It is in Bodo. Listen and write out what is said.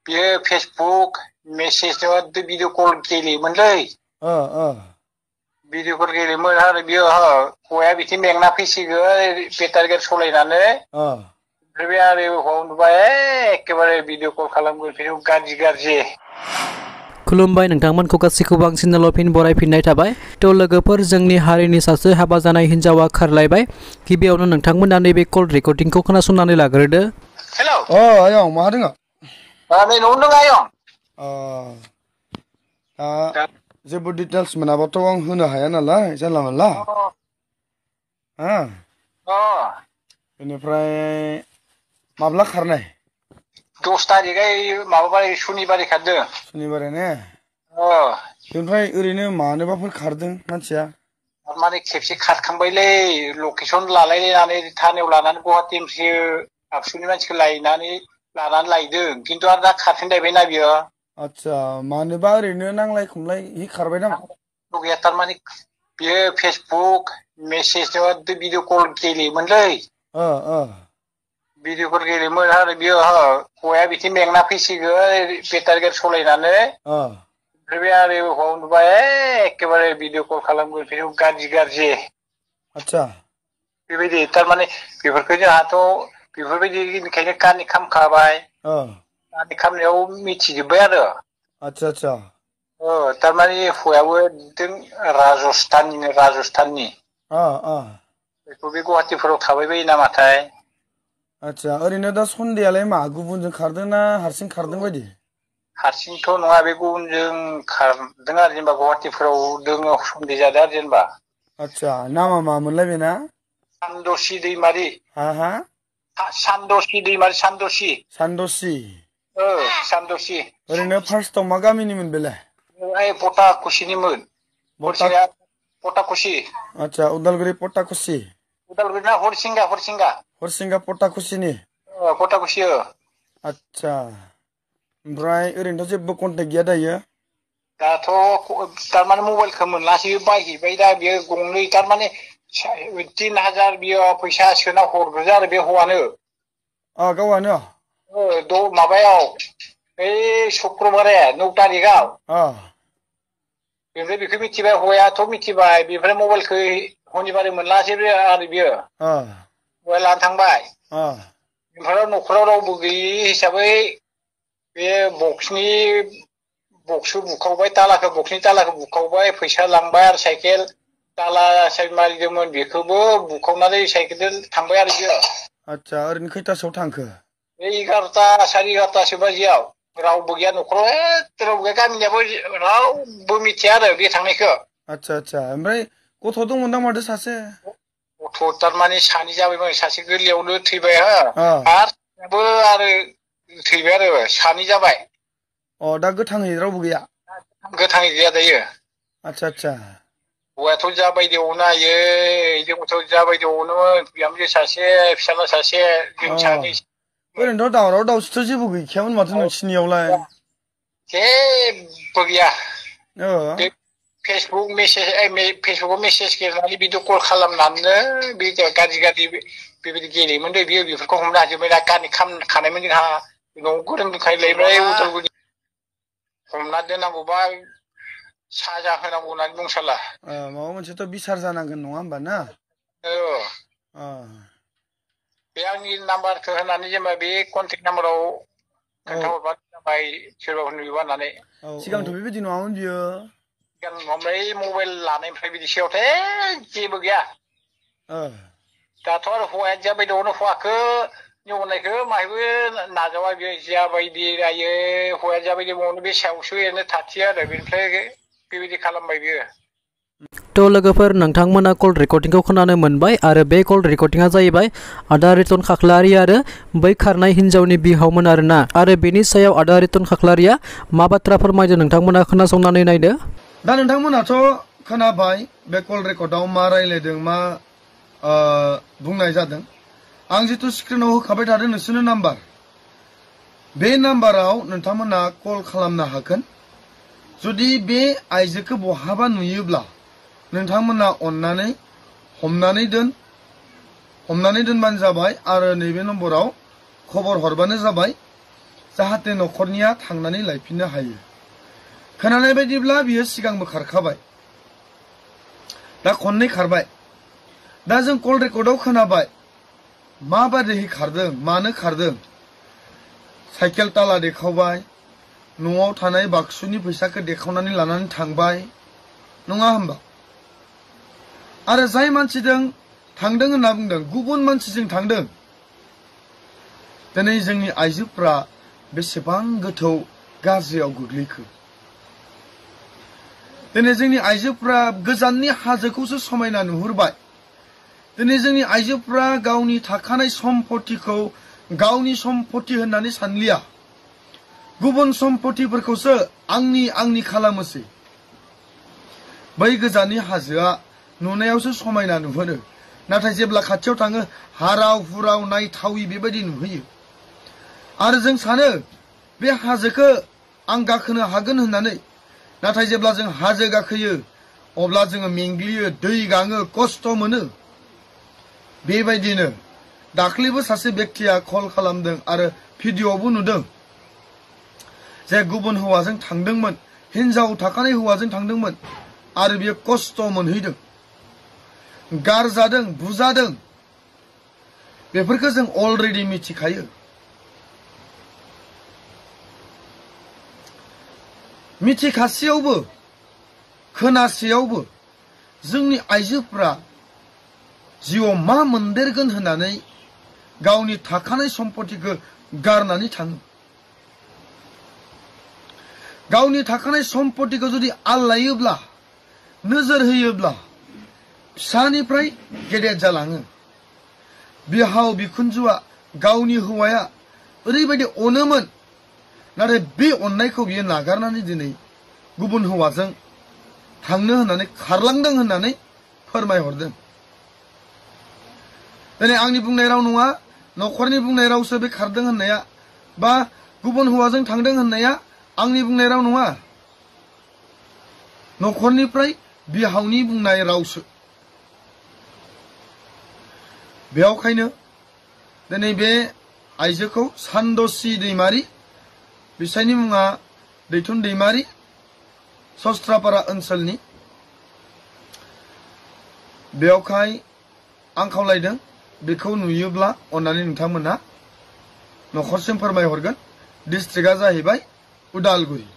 बियो फेसबुक मेसेजआव भिडिअ कल गेलेयोमोनलै भिडिअ कल गेलेयोमोन आरो बियो हौवाया बिथिं मेंना फैसिगोन बेटारि गारि सलायनानै ओमफ्राय बे आरो हौवाया नुबाय एखेबारे भिडिअ कल खालामगोन बेखौ गाज्रि खुलुमबाय नोंथांमोनखौ गासैखौबो आं चेनेलाव फिन बरायफिननाय थाबाय। थ' लोगोफोर जोंनि हारिनि सासे हाबा जानाय हिन्जावा खारलायबाय। गिबियावनो नोंथांमोना नैबे कल रेकर्डिंखौ खोनासंनानै लाग्रोदो। हेलौ आयं मा दोङो? नै न'आवनो दं आयं। जेबो डिटेल्स मोनाबाथ' आं होनो हाया नालाय जानला मोनला। बेनिफ्राय माब्ला खारनाय? 10 तारिखै माबाबाय सुनिबारै खारदों। सुनिबारै ने? बेनिफ्राय ओरैनो मानोबाफोर खारदों मानसिया? माने खेबसे खारखांबायलै लकेसन लालायलायनानै थानायाव लानानै गुवाहाटिनिफ्राय आबसुनि मानसिखौ लानानै लायदों खिन्थु आरो दा खारफिनलायबायना बियो। आच्छा मानोबा ओरैनो नांलाय खमलाय खारबाय नामा? गैया थारमाने बियो फेसबुक मेसेजआव भिडिअ कल गेलेयोमोनलै भिडिअ कल गेलेयोमोन आरो बियो हौवाया बिथिं मेंना फैसिगोन बेटारि गारि सलायनानै ओमफ्राय बे आरो हौवाया नुबाय एखेबारे भिडिअ कल खालामगोन बेखौ गाज्रि आच्छा बेबायदि थारमाने बेफोरखौ जोंहाथ' बेफोरबायदिनिखायनो कानेक्ट खालामखाबाय कानेक्ट खालामनायाव मिथिजोब्बाय आरो आच्छा थारमाने हौवायाबो एकदम राजस्थाननि बेखौ बे गुवाहाटिफोराव थाबाय बायो नामाथाय। आच्छा ओरैनो दा सन्देयालाय मा गुबुनजों खारदों ना हारसिं खारदों बायदि? हारसिंथ' नङा बे गुबुनजों खारदों आरो जेनेबा गुवाहाटिफोराव दोङो सन्देह जादों आरो जेनेबा। आच्छा नामा मामोनलाय बेना? सान्दसि दैमारि। हा सान्दसि दैमारि सान्दसि। सान्दसि। ओरैनो फार्स्टआव मा गामिनिमोन बेलाय? पटाकुसिनिमोन। पटाकुसि। आच्छा उदालगुरि पटाकुसि। उदालगुरि ना हरसिंगा पटाकुसिनि। पटाकुसि। आच्छा ओमफ्राय ओरैनोथ' जेबो कन्टेक्ट गैया दायो? दाथ' थारमाने मबाइलखौ मोनलासै बायहैबाय दा बियो गंनै थारमाने 3000 बियो फैसा सोना हरग्रोदो आरो बे हौवानो। गावहानो? माबायाव बै शुक्रबारे 9 तारिखआव। बेनिफ्राय बेखौ मिथिबाय हौवायाथ' मिथिबाय बेनिफ्राय मबाइलखौ हनिबारै मोनलासै आरो बियो। मबाइल लानो थांबाय। ओमफ्राय न'खराव रावबो गैयि हिसाबै बे बक्सखौ बुखावबाय बक्सनि तालाखौ बुखावबाय फैसा लांबाय आरो साइकेल ताला मारिदोंमोन बेखौबो बुखावनानै साइकेलजों थांबाय आरो बियो। आच्छा ओरैनो खैथासोआव थांखो? 11ता 11:30 बाजियाव रावबो गैया न'खराव रावबो गैया गामिनियाबो रावबो मिथिया आरो बे थांनायखौ। आच्छा ओमफ्राय गथ' दंमोन ना माथो सासे? गथ' थारमाने सानै जाबायमोन सासे गोरलैयावनो थैबाय आरो थैबाय आरो सानै जाबाय। दा गोथाङै रावबो गैया? गोथाङै गैया दायो। आच्छा हौवायाथ' जाबायदि अनो हायो हिनजावखौथ' जाबायदि अनोमोन बिहामजो सासे फिसाज्ला सासे जों सानै। ओरैनोथ' दावराव दावसिथ' जेबो गैखायामोन माथो नोंसिनियावलाय? जेबो गैया। बे फेसबुकाव मेसेज गेलेनानै भिडिअ कल खालामनानै बे गाज्रि बेबायदि गेलेयोमोन बियो बेफोरखौ हमनो हाजोब्बाय दा कानेक्ट खालामखानायमोन जोंहा न'आव गोरोंखायलायबाय उदालगुरि हमना दोननांगौबा साजा होनांगौ होननानै बुंसाला। माबा मोनसेथ' बिसार जानांगोन नङा होमबा ना? बे आंनि नाम्बारखौ होनानै जेनेबा बे कन्टेक्ट नाम्बाराव खोन्थाहरबानो जाबाय सोरबाफोर नुयोबा होननानै। सिगांथ' बेबायदि नङामोन बियो? सिगां नङामोनलै मबाइल लानायनिफ्राय बिदि सायावथ' जेबो गैया। दाथ' आरो हौवाया जाबायदि अनो हौवाखौ अननायखौ माहायबो नाजावा बियो जाबायदि रायो हौवाया जाबायदि अनो बे सायावसो एरनो थाथियो आरो बेनिफ्राय बेबायदि खालामबाय बियो। थ' लोगोफोर नोंथांमोना कल रेकर्डिंखौ खोनानो मोनबाय आरो बे कल रेकर्डिंआ जाहैबाय आदा रितन खाख्लारि आरो बै खारनाय हिन्जावनि बिहावमोन आरोना। आरो बेनि सायाव आदा रितन खाख्लारिया मा बाथ्रा फोरमायदों नोंथांमोना खोनासंनानै नायदो। दा नोंथांमोनाथ' खोनाबाय बे कल रेकर्डआव मा रायलायदों मा बुंनाय जादों। आं जितु स्क्रिनाव होखाबाय थादों नोंसोरनो नाम्बार बे नाम्बाराव नोंथांमोना कल खालामनो हागोन। जुदि बे आइजोखौ बहाबा नुयोब्ला नोंथांमोना अननानै हमनानै दोनबानो जाबाय आरो नैबे नम्बराव खबर हरबानो जाबाय। जाहाथे न'खरनिया थांनानै लायफिननो हायो खोनानाय बायदिब्ला बियो सिगांबो खारखाबाय दा खननै खारबाय दा जों कल रेकर्डआव खोनाबाय माबायदिहै खारदों मानो खारदों साइकेल ताला देखावबाय न'आव थानाय बाक्सुनि फैसाखौ देखावनानै लानानै थांबाय नङा होमबा आरो जाय मानसिजों थांदों होनना बुंदों गुबुन मानसिजों थांदों दिनै जोंनि आइजोफ्रा बेसेबां गोथौ गाज्रियाव गोग्लैखो दिनै जोंनि आइजोफ्रा गोजाननि हाजोखौसो समायना नुहुरबाय दिनै जोंनि आइजोफ्रा गावनि थाखानाय सम्पतिखौ गावनि सम्पति होननानै सानलिया गुबुन सम्पतिफोरखौसो आंनि खालामोसै बै गोजाननि हाजोआ नुनायावसो समायना नुहुरो नाथाय जेब्ला खाथियाव थाङो हाराव हुराव नायथावै बेबायदि नुहैयो आरो जों सानो बे हाजोखौ आं गाखोनो हागोन होननानै नाथाय जेब्ला जों हाजो गाखोयो अब्ला जोङो मेंग्लियो दै गाङो खस्थ' मोनो बेबायदिनो दाख्लैबो सासे व्यक्तिया कल खालामदों आरो भिडिअ'आवबो नुदों जे गुबुन हौवाजों थांदोंमोन हिनजाव थाखानाय हौवाजों थांदोंमोन आरो बियो खस्थ' मोनहैदों गारजादों बुजादों बेफोरखौ जों अलरेडि मिथिखायो मिथिखासेयावबो खोनासेयावबो जोंनि आइजोफ्रा जिउआव मा मोनदेरगोन होननानै गावनि थाखानाय सम्पतिखौ गारनानै थाङो गावनि थाखानाय सम्पतिखौ जुदि आल्लायोब्ला नोजोर होयोब्ला फिसानिफ्राय गेदेर जालाङो बिहाव बिखुनजोआ गावनि हौवाया ओरैबायदि अनोमोन नाथाय बे अननायखौ बियो नागारनानै दिनै गुबुन हौवाजों थांनो होननानै खारलांदों होननानै फोरमायहरदों दिनै आंनि बुंनाय राव नङा न'खरनि बुंनाय रावसो बे खारदों होननाया बा गुबुन हौवाजों थांदों होननाया आंनि बुंनाय राव नङा न'खरनिफ्राय बिहावनि बुंनाय रावसो बेयावखायनो दिनै बे आइजोखौ सान्दसि दैमारि बिसायनि मुङा दैथुन दैमारि सस्त्रापारा ओनसोलनि बेयावखाय आं खावलायदों बेखौ नुयोब्ला अन्नानै नोंथांमोना न'खरसिम फोरमायहरगोन डिस्ट्रिक्टआ जाहैबाय उदालगुरि